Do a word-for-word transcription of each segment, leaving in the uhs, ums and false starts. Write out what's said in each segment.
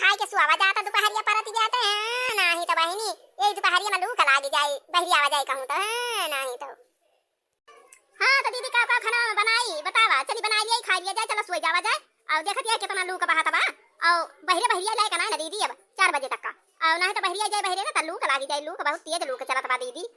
खाइ के सुआवा जात दुपहरिया परति जात, हाँ, नाहीं तउ बहिनी, यही दुपहरिया मा लू क लागि जाइ, बहरी आवा जाइ कहूँ तउ, हाँ, नाहीं तउ। हाँ, तउ दीदी का, का खाना बनाई, बतावा, चली बनाइ लिया, खाइ लिया जाइ, चला सोइ जावा जाइ। अउ देखत या केतना लू क बहत बा, अउ बहरे बहरिया लायक नाहीं न दीदी अब चार बजे तक का, अउ नाहीं तउ बहरिया जाइ बहरे न तउ लू क लागि जाइ, लू क बहुत तेज लू क चलत बा दीदी।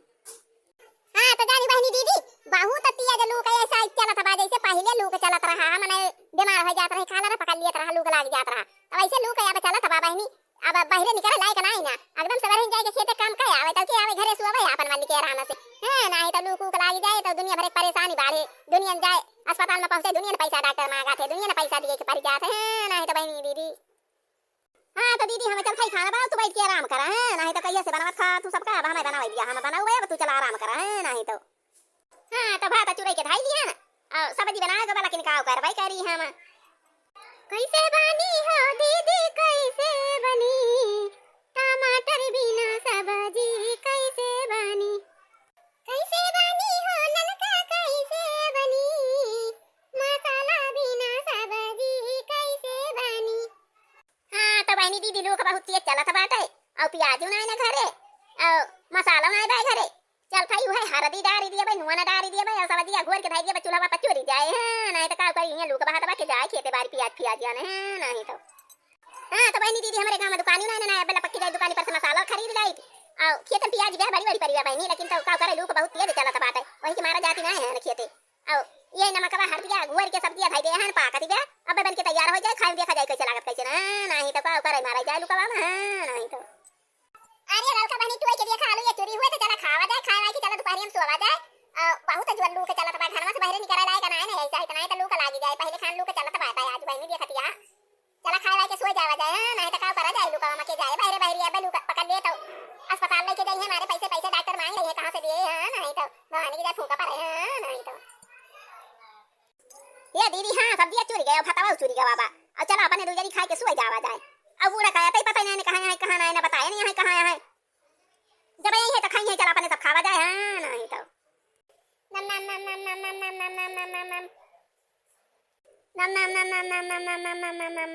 हाँ, तउ जानी बहिनी दीदी, बहुत तेज लू क ऐसा चलत बा, जइसे पहिले लू क चलत रहा, मने बेमार होइ जात रहे, खाला रहा, पकड़ लियत रहा, लू क लागि जात रहा। तउ ऐसे लू क अब चलत बा बहिनी, अब बहरे निकरे लायक नाहीं ना, एकदम सबेरे ही जाइ के खेते काम कइ आवे, तउ के आवे घरे सुआवे आपन वाली के आराम से। हाँ, नाहीं तउ लू क लागि जाइ तउ दुनिया भरे क परेसानी बाढ़े, दुनिया जाइ अस्पताल मा पहुँचे, दुनिया न पैसा डाक्टर माँगत है, दुनिया न पैसा दिए के परि जात है। हाँ, नाहीं तउ बहिनी दीदी। हाँ, तउ दीदी, हमें चल खाई खाना बनाउ, तू बैठ के आराम करा, हैं? नाहीं तउ कहिया से बनवत खा तू सबका, अब हमें बनावे दिया, हम बनाउबे, अब तू चला आराम करा, हैं? नाहीं तउ। हाँ, तउ भात चुरई के धइ दिया ना, अउ सब्जी बनावे के बा, लेकिन का करबै करी हम। कैसे बनी हो दीदी, कैसे बनी? टमाटर बिना सब्जी कैसे बनी? कैसे बनी हो ललका, कैसे बनी? मसाला बिना सब्जी कैसे बनी? हाँ, तउ बहिनी दीदी लू क बहुत तेज चलत बाटे, अउ पियाजो नाहीं न घरे, अउ मसाला नाहीं बा घरे। चल भाई, उहै हरदी डारि दिया भाई, नुआ न डारि दिया भाई, अउ सब्जिया घोर के धइ दिया भाई, चूल्हा पर चुरि जाए, हाँ, नाहीं तउ का करी, इहाँ लू क बहत बा के जाए खेते बारी पियाज फियाज आने, हाँ, नाहीं तउ। हाँ, तउ बहिनी दीदी, हमरे गाँव मा दुकानी नाहीं न, नाहीं, अब पक्की जाए दुकानी पर से मसाला खरीद लाई, अउ खेते पियाज बा बड़ी बड़ी परिया बहिनी, लेकिन तउ का करे, लू क बहुत तेज चलत बाटे, वही के मारा जाती नाहीं है न खेते। अउ ये नमकवा हरदिया घोर के सब्जिया धइ दे हन, पाकत बा, अब्बे बन के तैयार होइ जाए, खाइ में देखा जाए कैसे लागत कैसे ना, नाहीं तउ का करे, मारा जाए लू कवा मा, हाँ, नाहीं तउ। अरे ललका बहिनी, टोइ के देखा, आलू ये चुरी हुए तउ चला खावा जाए, खाइ वाइ के चला दुपहरिया मा सोवा जाए। अ, बहुत जोर लू क चलत बा, घरवा से बहरे निकरे लायक नाहीं न, ऐसा इतना ही तउ लू क लागि जाए, पहिले खान लू क चलत बा, बा आज बहिनी देखत या। चला खाइ वाइ के सोइ जावा जाए, हाँ, नाहीं तउ का करा जाए, लू कवा मा के जाए, बहरे बहरी अब्बे लू क पकड़ ले तउ अस्पताल लइके जइहैं, मारे पैसे पैसे डाक्टर माँगि लइहैं कहाँ से दिए, हाँ, नाहीं तउ भवानी के जाए फूँका परे, हाँ, नाहीं तउ। ए दीदी, हाँ, सब्जिया चुरि गए, भतवा चुरि गवा बा, अउ चला अपने दुइ जनी खाइ के सोइ जावा जाए। अउ बूढ़ा का तउ पता ही नाहीं कहाँ है, कहाँ नाहीं, न बताए नाहीं है, कहाँ है। जब यही है तउ खाई है, चला अपने सब खावा जाए, हाँ, नाहीं तउ। नम, नम, नम,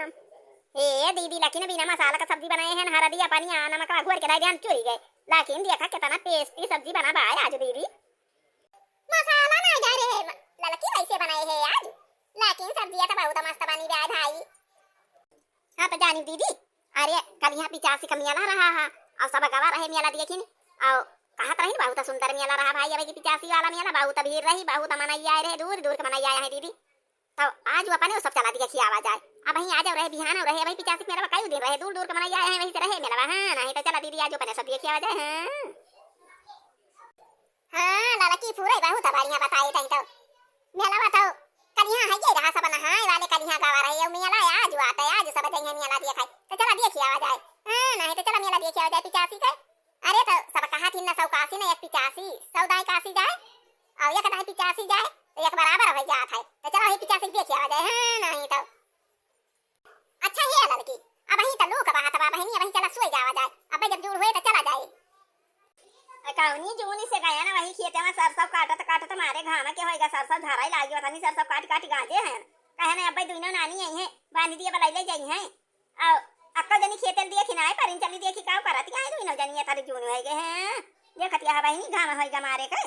नम। ए दीदी, लेकिन बिना मसाला क सब्जी बनाए हैं, हरदिया पनिया नमक घोर के धइ दिहन, चुरि गए। लेकिन देखा केतना tasty सब्जी बना बा आज दीदी। मसाला नाहीं डारे है, ललकी वैसे बनाए है आज, लेकिन सब्जिया तउ बहुत मस्त बनी बा भाई। हाँ तउ जानी दीदी, अरे कलिहाँ पिचासी क मेला रहा हा, अउ सब गवा रहे मेला देखिन, अउ कहत रहिन बहुत सुंदर मेला रहा भाई, अबकी पिचासी वाला मेला बहुत भीड़ रही, बहुत मनई आए रहे, दूर दूर क मनई आए हैं दीदी। तउ आज अपने सब चला देखियावा जाए, अबहीं आज रहे बिहान रहे, अबहीं पिचासी क मेला कई दिन रहे, दूर दूर क मनई आए हैं, वही से रहे मेला, हाँ, नाहीं तउ चला दीदी आज अपने सब देखियावा जाए, हाँ। हाँ, ललकी फुरई बहुत बढ़िया बताई तई तउ। मेलवा तउ कलिहाँ है ये रहा, सब नहाए वाले कलिहाँ गवा रहे, अउ मेला आज बाटे, आज सब जइहैं मेला देखै। तउ चला देखियावा जाए। हाँ, नाहीं तउ चला मेला देखियावा जाए पिचासी कै। अरे तउ सब कहत हीं न सौ कासी न एक पिचासी, सौ दाईं कासी जाए, अउ एक दाईं पिचासी जाए, तउ एक बराबर होइ जात है। तउ चला वही पिचासी देखियावा जाए। हाँ, नाहीं तउ। अच्छा हे ललकी, अबहीं त लू क बहत बा बहिनी, अबहीं चला सोइ जावा जाए, अब्बे जब जूड़ होए त चला जाए। अ, कउनी जूनी से गया न वही खेते मा सरसों काटत काटत मारे घाम के होइगा, सरसों झराइ लागी, वतनी सरसों काटि काटि गाजे हैं। कहे न अब्बे दुइनो नानी अइहैं, बाँधि दिए बलइले जइहैं। अउ अक्का जनी खेते ल देखी नाहीं परिन, चली देखी का करत आए दुइनो जनी, एतरी जून होइगे हैं। देखत या बहिनी घाम होइगा मारे के।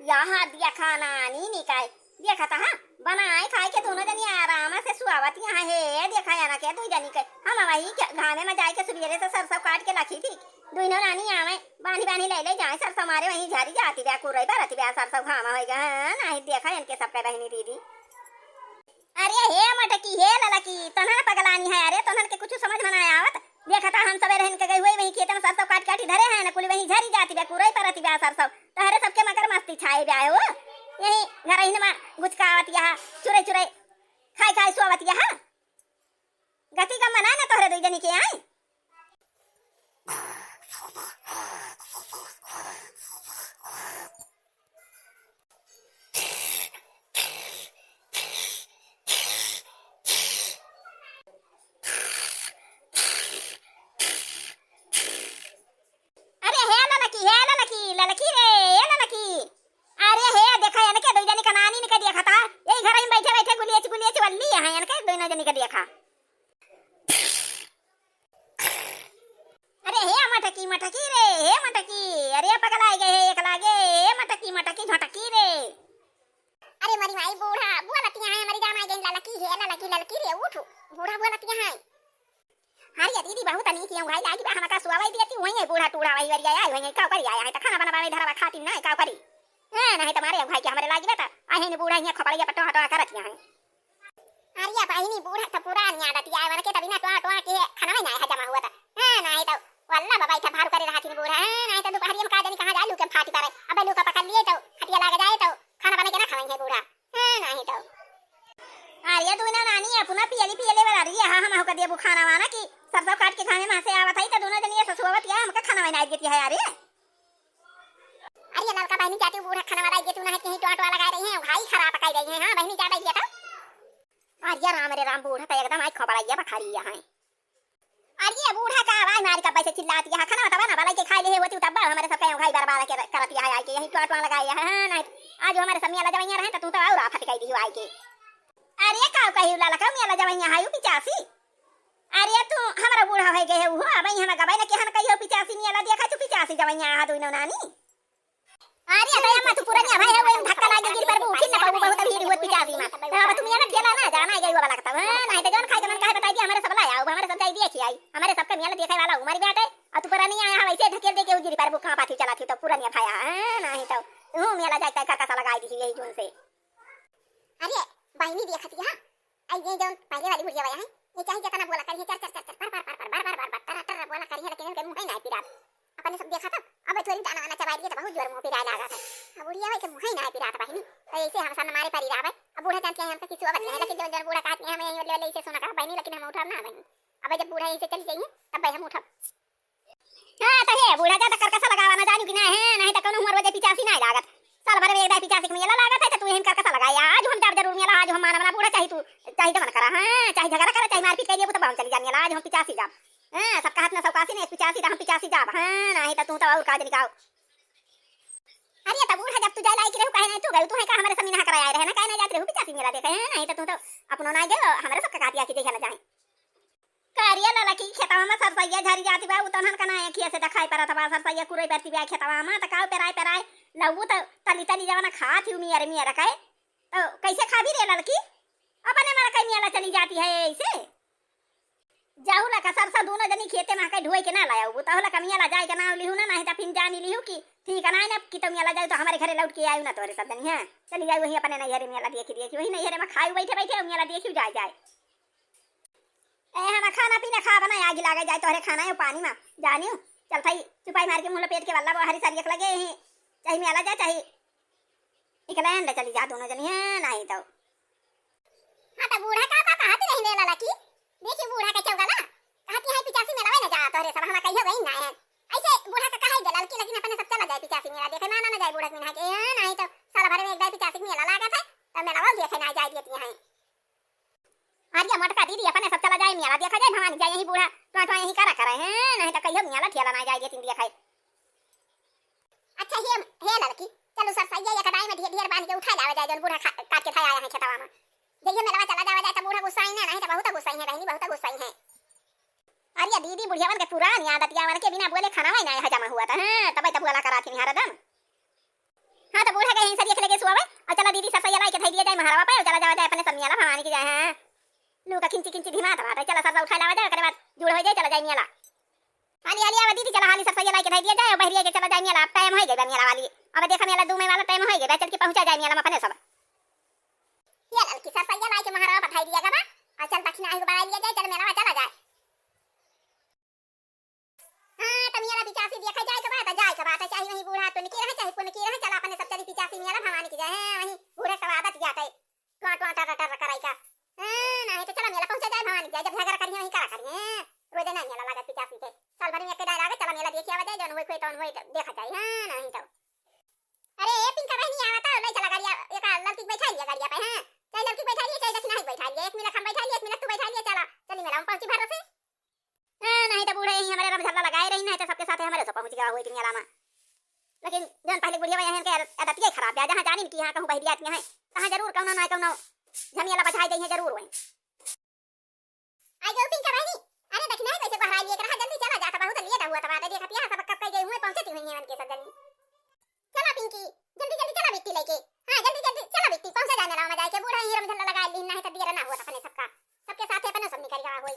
यहाँ देखा नानी निकाय, देखत हा, बनाए खाए के दुनो जनी आराम से सुआवत यहाँ हे। देखा एनके दुइ जनी के, हम वही के घामे मा जाए के सुबेरे से सरसों काटि के रखी थी, दुइनो नानी आवे, बाँधी बाँधी लइ लइ जाए, सरसों मारे वहीं झरी जाती बा, कुरई बरती बा, सरसों घाम होइगे हैं, नाहीं देखा एनके सबके बहिनी दीदी। अरे हे मटकी, हे ललकी, तोहन पगलानी है, अरे तोहन के कुछ समझ मा नाहीं आवत। देखत हा हम सबेरे हिन के गई हुई वहीं खेते मा सरसों काटि काटि धरे हैं न, कुली वहीं झरी जाती बा, कुरई परती बा सरसों। तोहरे सबके मगर मस्ती छाए बा हो। यही घरहिन मा गुचकावत यहाँ, चुरई चुरई खाइ खाइ सोवत यहाँ। गति कम बनाए न तोहरे दुइ जनी के आए। अरे हे ललकी, हे ललकी, ललकी रे, हे ललकी। अरे हे, देखा एनके दुइ जनी क नानी निका देखा ता। यही घरहिन बैठे बैठे गुलियच गुलियच वल्ली यहाँ, एनके दुइनो जनी क देखा। मटकी रे, हे मटकी, अरे पगलाइ गए हे, एकला गे, हे मटकी, मटकी, झटकी रे। अरे मरी माई बूढ़ा, बोलतिया है, मरी जाना गई ललकी, हे ललकी, ललकी रे, उठ, बूढ़ा बोलतिया है। अरे दीदी, बहुत नीक है, भाई लागी बा, हमका सुआवइ दिया थी, वही है बूढ़ा टूढ़ा, वही वरिया आइ, वही का करी आया है, त खाना बनावे धरवा खाती ना, का करी? हैं, नहीं त मारे भाई के हमरे लागी बा, त अहिन बूढ़ा हियाँ खपड़िया पर टोहा टोहा करत हियाँ है। अरे बहिनी, बूढ़ा त पुरानी आदत आए, मन के तभी ना टोहा टोहा के खाना में ना हजमा हुआ था। हाँ, नहीं तो वल्ला बाबा इतना भारू करे रहती बूढ़ा। हाँ, नहीं तो दोपहरिया में का जानी कहाँ जाए, लू के फाटी पड़े। अबे लू का पकड़ लिए तो खटिया लाग जाए तो खाना बना के ना खाएंगे बूढ़ा। हाँ, नहीं तो। अरे दुइनो नानी, अपना पियली पियले वाला रही है, हाँ, हम हो कर दिया बुखाना वाना की सरसों काट के खाने में से आवत है, तो दुइनो जनी ये ससुआवत है, हमका खाना बनाई देती है यार ये। अरे ललका बहिनी, जाती बूढ़ा खाना वाला ये तू ना है, कहीं टोआ टोआ लगा रही है, भाई खराब कर रही है। हाँ बहिनी, जा बैठ गया था। अरे राम रे राम, बूढ़ा तो एकदम आई खबड़ैया बखारी है। अरे बूढ़ा का आवाज मारी का पैसे चिल्लाती है, खाना तब ना बनाई के खाई ले होती तब हमरे सबका भाई बर्बाद के करती है, आई के यही टोआ टोआ लगाई है। हाँ, नहीं आज हमारे सब मियाला जवैया रहे तो तू तो और आफत कह दी आई के। अरे का कही ललका, मियाला जवैया है पिचासी। अरे तू हमरा बूढ़ा हो गए हो, अब हम गबै न केहन कहियो पिचासी मियाला देखा तू पिचासी जवैया आ दुइनो नानी। अरे तो अम्मा तू पुरनिया भाई है, वो धक्का लागे गिर पर उठिन ना पाऊ, बहुत भीड़ हुआ पिचासी में। तो अब तू मियाला ठेला ना जाना है गई वाला लगता है, नहीं तो जौन खाए के मन काहे बताई दिया, हमारे सब लाया, हमारे सब जाई दिए खियाई, हमारे सबके मियाला देखे वाला उम्र भी आटे, और तू पुरनिया आया है वैसे ढकेल दे के गिर पर वो कहाँ पाथी चला थी तो पुरनिया भाया, हाँ, नहीं तो तू मियाला जाए का कसा लगाई दी यही जून से। अरे बहिनी देखती है, आई ये जौन पहले वाली बुढ़िया है, ये चाहे जितना बोला करिए, चर, चर, चर, चर, पर, पर, पर, पर, बर, बर, बर, बर, तर, तर, बोला करिए, लेकिन इनके मुँह ही ना पिरात। अपने सब देखा था, अब थोड़ी दाना वाना चबाई दिए तो बहुत जोर मुँह पिराए लागा था। अब बुढ़िया है कि मुँह ही ना पिरात बहिनी, तो ऐसे हम सन मारे परी रहा। अब बूढ़ा जानते हैं हमका किसी और नहीं है, लेकिन जौन जौन बूढ़ा कहते हैं हमें यहीं ले, ले इसे सुना कहा बहिनी, लेकिन हम उठब ना बहिनी। अब जब बूढ़ा यहीं से चली जाइए तब भाई हम उठब। हाँ, तो हे बूढ़ा, ज्यादा करकसा लगावा ना जानी कि ना है, नहीं तो कौनो हुआँ रोजे पिचासी ना लागत। साल भर में एक दाई पिचासी के मेला लागत है, तो तू एहन करकसा लगाया। आज हम जाब जरूर मेला, आज हम मानब ना बूढ़ा, चाहे तू, चाहे जवन करा, हाँ, चाहे झगड़ा करा, चाहे मारपीट करिए, वो तो हम चली जा मेला, आज हम पिचासी जाब। हाँ, सबका हाथ में सौकासी नहीं, पिचासी तो हम पिचासी जाब, हाँ, नहीं तो तू तो और का जनी का। अरे तो बूढ़ा, जब तू जाए लायक रहू, काहे नहीं तू गयू, तू है का हमारे सब मिनहा कराए रहे ना, काहे नहीं जात रहू पिचासी मेला देखे, हाँ, नहीं तो तू तो अपनो ना गयो, हमारे सबका काटिया कि जइहा ना जाए। करिया ललकी खेतवा में सरसैया झरी जाती बा, उतनन का ना अखिया से देखाई परत बा, सरसैया कुरई बरती बा खेतवा में, त काऊ पेराए पेराए लउबू त तली तली जवना खात ही मियर मियर कहे, त कैसे खाबी रे ललकी? अपने मन कहीं मियाला चली जाती है ऐसे। जाहू ला का सरसा दोनों जनी खेते में कहीं ढोए के ना लाया, वो तहू ला का मियाला जाए के नाम लिहू ना, नहीं त फिर जानी लिहू कि ठीक है ना, ना कि तो मियाला जाए तो हमारे घरे लौट के आयु ना तोरे सब जनी, हाँ, चली जाए वही अपने नैहरे मियाला देखी देखी, वही नैहरे में खाए बैठे बैठे मियाला देखी जाए जाए। ए, हम खाना पीना खा बना, आगी लागे जाए तोहरे खाना है पानी में। जानियो, चल थाई चुपाई मार के मुँह लपेट के वल्ला वो हरी सरियक लगे ही। चाहे मियाला जा, चाहे इकलैंड चली जा दोनों जनी, हैं, नहीं तो। हाँ, तो बूढ़ा का, का कहत रही ले ललकी? देखी बूढ़ा के चौगला। कहती है पिचासी मेला ना जा, तोहरे सब हमार कहियो गई ना है। ऐसे बूढ़ा का कहे गलल की, लेकिन अपने सब चला जाए पिचासी मेला देखे, माना ना जाए बूढ़ा के मिनहा के, हैं, नहीं तो साल भर में एक दाई पिचासी मेला लागत है, तो मेला वो देखे ना जाए देती हैं। अरे मोटका दीदी, अपने सब चला जाए मियाला देखा जाए, भवानी जाए यही बूढ़ा, तो, तो यही करा करे हैं, नहीं तो कहियो मियाला ठेला ना जाए देती देखे। अच्छा हे, हे ललकी, चलो सरसैया एक दाई में ढेर, ढेर बांध के उठा लावे जाए, जौन बूढ़ा खा, काट के खाए आया है खेतवा में। जइहे मेलवा चला जावे जाए, तो बूढ़ा गुस्साई ना, नहीं तो बहुत गुस्साई है बहिनी, बहुत गुस्साई है। अरे दीदी, बुढ़ियावन के पुरान आदत या, वन के बिना बोले खाना वही ना हजमा हुआ था, हाँ, तब तो बोला करा थी हरदम। हाँ, तो बूढ़ा के हिंसा देख लेके सुआवे, और चला दीदी सरसैया लाई के धई दिया जाए महारवा पे, और चला जावा जाए अपने सब मियाला भवानी की जाए, हाँ। लू का खिंची खिंची धिमात बाटे, चला सरसा उठाए लावा जाए, ओकरे बाद जुड़ हो जाए, चला जाए मियाला। हाली हाली आवा दीदी, चला हाली सरसैया लाई के धई दिया जाए, और बहरिया के चला जाए मियाला, अब टाइम हो गया मियाला वाली, अब देखा मियाला दू में वाला टाइम हो गया, चल के पहुँचा जाए मियाला में अपने सब। ये ललकी सरसैया लाई के महारवा पर धई दिया गवा, और चल दक्षिणा ही को बढ़ाई लिया जाए, चल मियाला चला जाए। हाँ, त मियाला पिचासी देखा जाए के बात, जाए के बात, चाहे वही बूढ़ा टुनकी रहे, चाहे पुनकी रहे, चला अपने सब चली पिचासी मियाला भवानी की जाए, हाँ, वही बूढ़ा सब आदत जाते, टुआ, टुआ, टर, टर कराई का। हाँ, नहीं तो चला मियाला पहुँचा जाए भवानी की जाए, जब झगड़ा करिए वही करा करिए, हाँ, रोजे ना मियाला लागत पिचासी के, साल भर में एक दाई आवे, चला मियाला देखी आवा जाए, जौन होई कोई तौन होई, देखा जाए, हाँ, नहीं तो। अरे, ए पिंका बहिनी, आवा तो, ले चला गाड़िया, एक लड़की के बैठा लिया गाड़िया पे, हाँ, चाहे लड़की बैठा लिया, चाहे दक्षिणा ही बैठा लिया, एक मिनट हम बैठा लिया, एक मिनट तू बैठा लिया, चला, चली मेला में पहुँची भरोसे। हाँ, नहीं तो बूढ़े यहीं हमारे रमझल्ला लगाए रही, नहीं तो सबके साथ हमारे से पहुँच गया हुए कि मेला में। लेकिन जौन पहले बुढ़िया वही इनके आदत, आदतिये खराब है, जहाँ जानी कि यहाँ कहूँ बहरी आती हैं, तहाँ जरूर कौनो ना कौनो झमेला बझाई देइहैं जरूर वहीं। आ जाओ पिंका बहिनी, अरे दक्षिणा ही कैसे बहराई लिए रहा, जल्दी चला जा, सब बहुत लेट हुआ तब आते देखत यहाँ सब कब कह गई हुए पहुँचती हुई हैं उनके सब जनी। चला पिंकी, जल्दी जल्दी चला बिट्टी लेके। हाँ, जल्दी जल्दी चला बिट्टी, पहुँचा जाए मेला में जाए के, बूढ़ा ही रमझल्ला लगा ली, नहीं तो देर ना होत अपने सबका, सबके साथे अपने सब निकल गवा होई।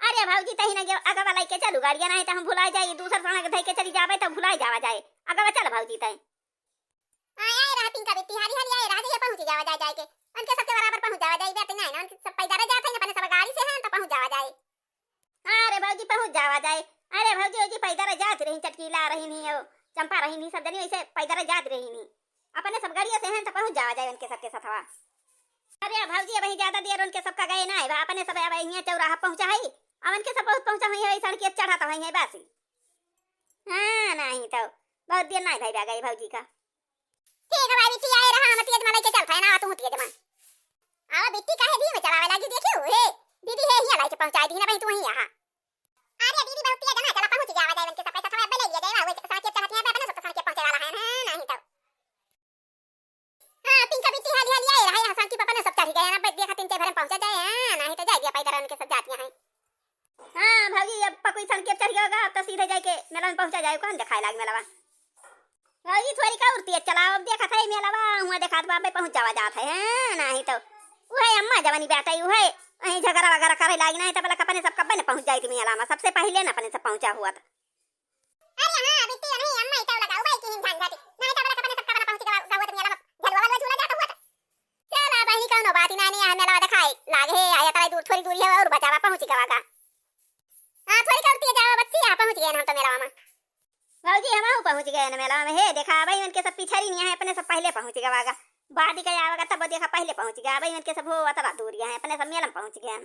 अरे भौजी, तही ना गे-, अगवा लेके चलू गाड़िया, नहीं तो हम भुला जाए, दूसर सड़क धई के चली जावे तो भुला जावा जाए। अगवा चल भौजी तय। हाँ, आए रहा पिंका बिट्टी, हाली हाली आए रहा, जइया पहुँची जावा जाए, जाए के। उनके सबके बराबर पहुँच जावा जाए, बेटी नहीं ना, उनके सब पैदल जात है, अपने सब गाड़ी से हैं तो पहुँच जावा जाए। हाँ रे भौजी, पहुँच जावा जाए। अरे भौजी, ओ जी पैदल जात रही, चटकीला रही नहीं, ओ चंपा रही नहीं, सब जनी वैसे पैदल जात रही नहीं। अपने सब गाड़िया से हैं तो पहुँच जावा जाए उनके सबके सथवा। अरे भौजी, अबहीं ज्यादा देर उनके सबका गए ना है, बा अपने सब अब यहाँ चौराहा पहुँचा है, अब उनके सब बहुत पहुँचा हुई है, सड़किया चढ़ा तो हुई है बस। हाँ, नहीं तो बहुत देर नहीं भाई बा गए भौजी का। ठीक है भाई, बिट्टी आए रहा, हम तेज में लेके चलत है ना, तू तेज में। आवा बिट्टी काहे धीमे चलावे लागी, देखियो हे, दीदी हे हिया लेके पहुँचाई दी ना भाई, तू वहीं यहाँ। अरे दीदी, बहुत तेज ना, चला पहुँच जावा जाए उनके सबके सथवा, अब ले लिया जाए, वो सड़किया चढ़त है, अपने सब सड़किया पहुँचे वाला है, हाँ, नहीं तो। हाँ, पिंका बिट्टी हाली हाली आए रहा, यहाँ शांति पापा ने सब चढ़ गए ना, बस देखा तीन भरन पहुँचा जाए, हाँ, नहीं तो जाए दिया पैदल उनके सब जातियाँ हैं। हाँ भौजी, अब पकुई सड़किया चढ़ गया होगा, अब तो सीधे जाए के मेला में पहुँचा जाए, कौन दिखाए लाग मेला में। भौजी, थोड़ी का उड़ती है, चलाओ, अब देखत है मेला बा, हुआ देखात बा, अबे पहुँच जावा जात है, हाँ, नहीं तो। उहे अम्मा जवानी बेटा, उहे, वहीं झगड़ा वगैरह करे लागी, नहीं तो बोला अपने सब कब्बे न पहुँच जाई थी मेला में, सबसे पहले न अपने सब पहुँचा हुआ था। अरे हाँ, बिट्टी नहीं, अम्मा इटाव लगा, उबाई की हिम झांझाटी। नहीं तो बोला कपने सबका बना पहुँची गवा, गवा तो मेला में झलुआ वलुआ झूला जाता हुआ था। चला बहिनी, कौनो बात ही नहीं, यहाँ मेला दिखाए लागे है, आया तलाई दूर, थोड़ी दूरी है और बचावा पहुँची गवा का। हाँ, थोड़ी करती है जावा बच्ची, यहाँ पहुँच गए हम तो मेला में। भौजी, हम पहुँच गए ना मेला में। हे देखा, भाई उनके सब पिछड़ी नहीं है, अपने सब पहले पहुँच गवा का। बाद ही का आवेगा तब देखा, पहले पहुँच गया, भाई उनके सब हो अतरा दूर है, अपने सब मेला में पहुँच गए।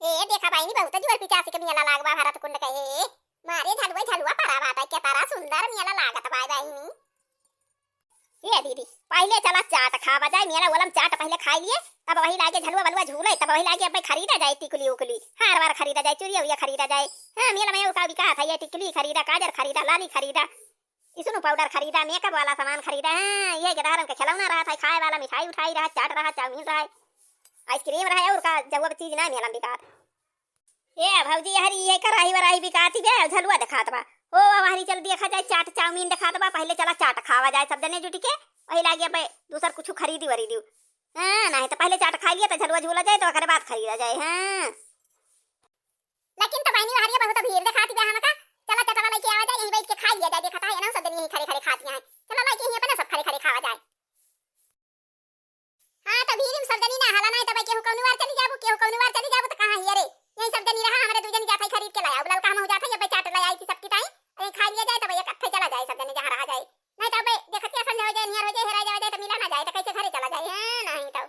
ए, देखा बहिनी, बहुत जोर पिचासी के मेला लाग बा भरत कुंड के। ए, मारे झलुआ, झलुआ परा बाटा, के तारा सुंदर मेला लागत बा बहिनी। ए दीदी, पहले चला चाट खावा जाए, मेला ओलम चाट पहले खाई लिए, तब वही लागे झलुआ बलुआ झूले, तब वही लागे अब खरीदा जाए टिकुली उकुली, हार वार खरीदा जाए, चुरिया उरिया खरीदा जाए। हाँ, मेला में का बिकात है, ये टिकुली खरीदा, काजर खरीदा, लाली खरीदा, इसनु पाउडर खरीदा, मेकअप वाला सामान खरीदा, हाँ, ये गेदहरन के खिलौना रहा था, खाए वाला मिठाई उठाई रहा, चाट रहा, चाउमीन रहा, आइसक्रीम रहा, और का जहुआ चीज ना मेला में बिकात। ए भौजी, हरी ये कराही वराही बिकाती बे, झलुआ देखात बा। ओ हरी चल देखा जाए, चाट चाउमीन देखात बा, पहले चला चाट खावा जाए सब जने जुटी के, वही लागे अब दूसर कुछ खरीदी वरीदी। हाँ, नहीं तो पहले चाट खा लिए तो झलुआ झूला जाए तो ओकरे बाद खरीदा जाए। हाँ। लेकिन तो बहिनी, हरिया बहुत भीड़ देखाती बे हमका। चला चटवा लेके आवा जाए, यहीं बैठ के खा लिया जाए। देखा था, ये ना सब जनी यहीं खड़े खड़े खाती हैं। चला लेके यहीं अपना सब खड़े खड़े खावा जाए। हाँ, तो भीड़ में सब जनी ना हला, नहीं तो भाई केहू कौनी वार चली जाबू, केहू कौनी वार चली जाबू, तो कहाँ हिया रे? यहीं सब जनी रहा, हमरे दू जनी जात है खरीद के लाया। अब ललका हम हो जात है, ये भाई चाट ले आई थी सबकी ताई, यहीं खा लिया जाए, तो भाई इकट्ठे चला जाए सब जनी जहाँ रहा जाए। नहीं तो भाई देखत क्या संझा हो जाए, नियर हो जाए, हेरा जावा जाए, तो मिला ना जाए, तो कैसे घरे चला जाए? हाँ, नहीं तो।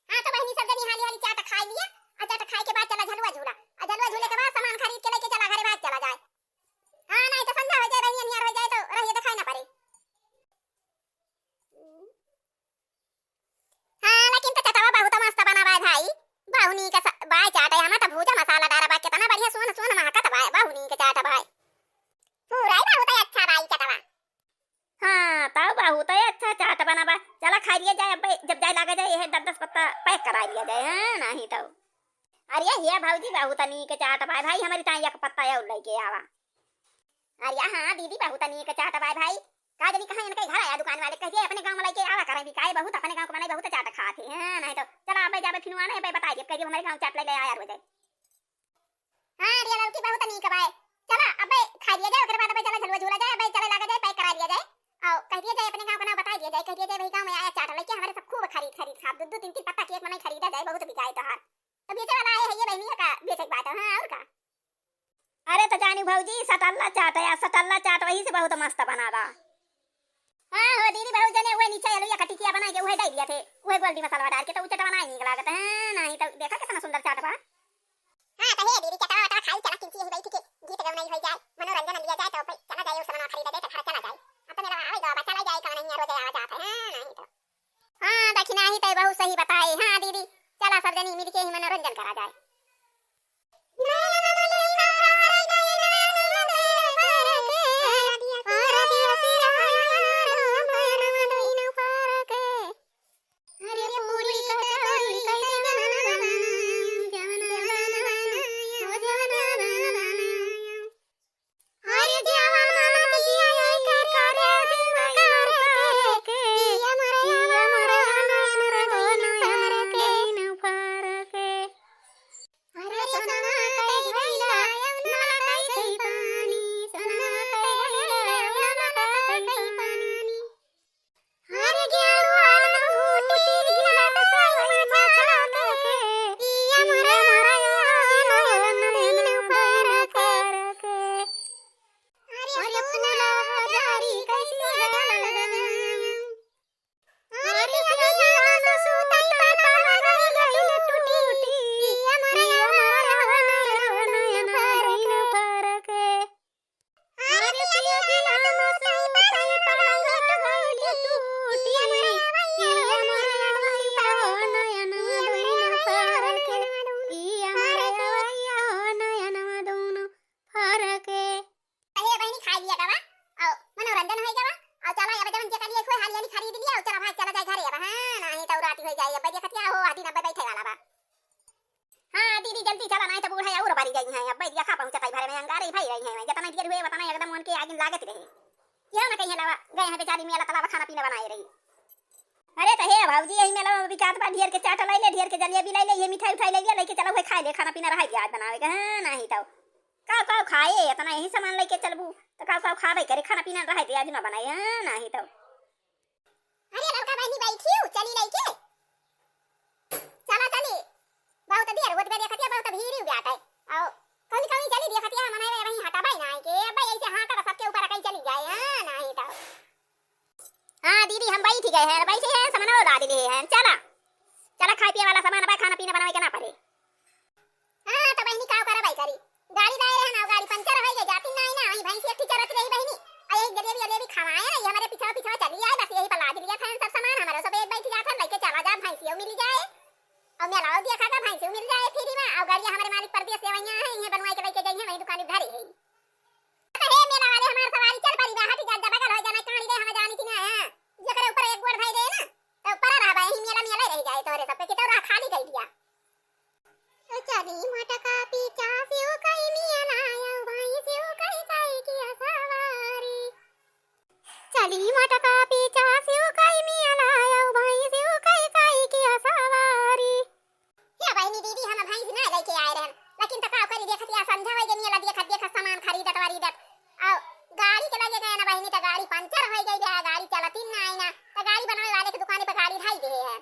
हाँ, तो बहिनी सब जनी हाली हाली चाट खाई लिया, और चाट खाए के बाद चला झलुआ झूला, और झलुआ झूले के बाद सामान खरीद के लेके चला घरे, भाग चला जाए। हाँ, नहीं तो संझा हो जाए बहिनी, अनियार हो जाए तो रहिए दिखाई ना पड़े। हाँ, लेकिन तो चटवा बहुत मस्त बना बा भाई, बहु नीक स-, बाय चाट है, हमें तो भूजा मसाला डारा बा, कितना बढ़िया सोन सोन महकत बा, बहु नीक चाट बा, पूरा ही बहुत अच्छा बा ई चटवा। हाँ, तब बहुत है अच्छा चाट बना बा। चला खा लिया जाए, अब जब जाए लागा जाए, यह दस दस पत्ता पैक करा लिया जाए। हाँ, नहीं तो। अरे हे भौजी, बहुत नीक चाट बा भाई, हमारी ताई एक पत्ता और लेके आवा। अरे हाँ दीदी, बहुत नीक चाट बा भाई। का जनी कहाँ इनके घर आया दुकान वाले, कह दिया अपने गाँव में लेके आवा करें, बिकाए बहुत, अपने गाँव के बनाई बहुत चाट खात है। हाँ, नहीं तो चला अब जाबे फिर आने, अब बताई दिया, कह दिया हमारे गाँव चाट ले, ले आया हो जाए। हाँ, रिया लड़की बहुत नीक बाय। चला, अबे खा लिया जाए, ओकरे बाद अबे चला झलुआ झूला जाए, अबे चले लागा जाए, पैक करा लिया जाए। और कह दिया जाए, अपने गाँव का नाम बता दिया जाए, कह दिया जाए, "भाई गाँव में आया चाट लेके, हमारे सब खूब खरीद, खरीद खाब, दो, दो, तीन, तीन पत्ता केक में नहीं खरीदा जाए, बहुत बिकाए तोहार।" तो बेचे वाला आए है ये बहनी का, बेचे के बात है, हाँ, और का? अरे तो जानी भौजी, सटल्ला चाट है, सटल्ला चाट वही से बहुत मस्त बना बा। हाँ हो दीदी, बहुत जने उहे नीचे अलुइया का टिकिया बनाए के उहे डाल दिया थे, उहे गोल्डी मसाला डाल के, तो उ चटवा नहीं नीक लागत है। हाँ, नहीं तो देखा कितना सुंदर चाट बा। हाँ, तो हे दीदी, चटवा वटवा खाई, चला किंची यही बैठ के गीत गवनाई हो जाए, मनोरंजन लिया जाए, तो भाई चला जाए, उस सामान खरीदा जाए, तो घर चला जाए। अब तो मेला आवे गवा बा, चला जाए, कौन नहीं रोजे आवा जात है। हाँ, नहीं तो। हाँ, दखिना ही तो बहुत सही बताए। हाँ दीदी, चला सब जनी मिलके ही मनोरंजन करा जाए। घरे अब, हाँ, नाही तउ राती होइ जाई, अब्बै देखतिया हो, आधी नब्बै बैठे वाला बा। हाँ दीदी, जल्दी चला, नाही तउ बूढ़ा अउर बरी गई हैं, अब्बै देखा पहुँचत है घरे में, अंगारे भई रही हैं, जतना देर हुए उतना एकदम उनके आगिन लागत रहे। केहू न कहिए लावा, गए हैं बेचारी मेला तलावा खाना पीना बनाए रही। अरे त हे भौजी, यही मेला में बिकात बा, ढेर के चाट लइले, ढेर के जलेबी लइले, ये मिठाई उठाई लइले, लइके चला हुए खाए ले, खाना पीना रहाई दे आज बनावे के, हाँ, नाही तउ। काउ काउ खाए, एतना यही सामान लइके चलबू, त काउ काउ खाबे करे, खाना पीना रहाई दे आज न बनाए, हाँ, नाही तउ। अरे ललका बहिनी बैठी हूँ, चली लइके। चला चली, बहुत देर होत बे देखतिया, बहुत भीड़ हुई बाटे। आओ, कौनी कौनी चली देखतिया, मने बे वहीं हटा भाई ना आए के, अब ऐसे हाँ कर सबके ऊपर कहीं चली जाए, हाँ, नाही तउ। हाँ दीदी, हम बैठ गए हैं, बैठे हैं, सामान ला दिले हैं, चला। चला, खाए पिए वाला सामान बा, खाना पीना बनावे के ना पड़े। हाँ, त बहिनी, काउ करबै करी? गाड़ी लाए रहे ना, गाड़ी पंचर होइ गई, जाती नाही ना, वहीं भैंसी एक ठे चरत रही बहिनी। आ यही जलेबी, जलेबी खवाए ना, ये हमरे पिछवा, पिछवा चली आए, बस यही पर लाद लिया था सब सामान, हमरे सब एक बैठ जात है, लइके चला जा, भैंसियो मिल जाए। और मेला देखा का, भैंसियो मिल जाए फ्री में, और गाड़िया हमरे मालिक परदेस से वहीं है, ये बनवाए के लइके जाइए, वहीं दुकान धरी है। अरे मेला वाले, हमार सवारी चल पड़ी बा, हट जा, बगल हो जाना, कहानी रे, हम जानी कि ना है। जेकरे ऊपर एक गोड़ धई दे ना, तो ऊपर रहबा, यही मेला मेला रह जाए तोरे सब पे, कितना राह खाली कर दिया। चली मटका पीछा से ओ कई मिया लाया, भाई से ओ कई कई किया सवारी। चली मटका पीछा से ओ कई मिया लाया, भाई से ओ कई कई किया सवारी। हे बहिनी दीदी, हम भैंस ना लइके आए रहन, लेकिन त का करी, देखत या संझा होइ गई, मेला देखत देखत सामान खरीदत वरीदत, और गाड़ी के लगे गए ना बहिनी, त गाड़ी पंचर होइ गई बा, गाड़ी चलती ना आई ना, त गाड़ी बनावे वाले के दुकाने पर गाड़ी धई दे है।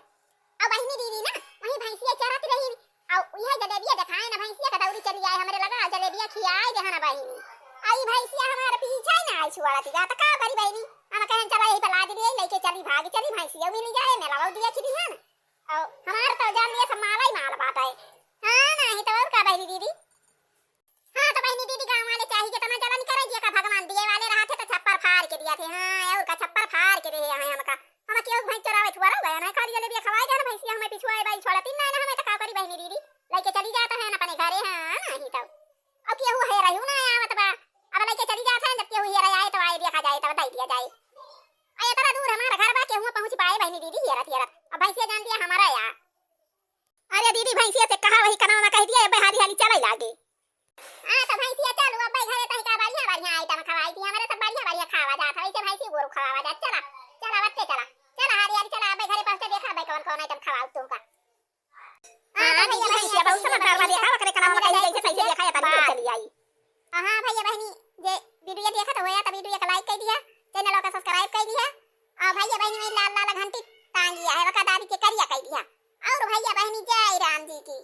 अब बहिनी दीदी ना वहीं भैंसिया चरत रही, और यह जलेबिया देखाए ना भैंसिया का दौड़ी चली आए हमरे लगा, जलेबिया खियाए दे है ना बहिनी। आई भैंसिया हमारे पीछे ही ना आई छुआती जा, त का करी बहिनी, हम कहन चला यही पर लाद दिए, लइके चली, भाग चली, भैंसिया मिल जाए, मेला बहुत दिया खिदी है ना। और हमार तो जान लिए सब माला ही माल बाटे। हाँ, नाही तो और का बहिनी दीदी? हाँ, तो बहिनी दीदी, गाँव वाले चाही जितना जलन करे, जे का भगवान दिए वाले रहते तो छप्पर फाड़ के दिया थे। हाँ, और का छप्पर फाड़ के दिए हैं हमका। हम क्यों भैंस चरावे छुआरा गया ना, खाली जलेबिया खवाए जाना भैंसिया, हमें पिछुआ बाई छोड़ती ना, ना हमें तो का करी बहिनी दीदी, लइके चली जाता है ना अपने घरे। हाँ, नाही तो। अब केहू है रहू ना आवत बा, अब लइके चली जात है, जब केहू हेरा आए तो आए देखा जाए, तब दे दिया जाए। अरे इतना दूर हमारा घर बा, केहू पहुँच पाए बहिनी दीदी, हेरत हेरत। अब भैंसिया जान दिया हमारा या। अरे दीदी, भैंसिया से कहा वही कनवा में कह दिया, अब हाली हाली चले लागे। हाँ तो भैंसिया चलू, अब घरे तनिका बढ़िया बढ़िया आइटम खवाई थी, हमारे सब बढ़िया बढ़िया खावा जात है, वैसे भैंसी गोरू खवावा जात। चला, चला बच्चे चला, चला हाली हाली चला, अब घरे पहुँचे देखा भाई कौन कौन आइटम खवाऊ तुमका। हाँ, हाँ, तो दीदी, भैया, भैंसिया बहुत समझदार बा, देखा, ओकरे कनवा में कहीं जैसे तैसे देखा या तनी दूर चली आई। हाँ, भैया बहिनी, जे वीडियो देखत होया, त वीडियो के like कर दिया, चैनल का subscribe कर दिया, और भैया बहिनी में लाल लाल घंटी टांगी है, ओका दाबी के करिया कर दिया। और भैया बहिनी, जय राम जी की।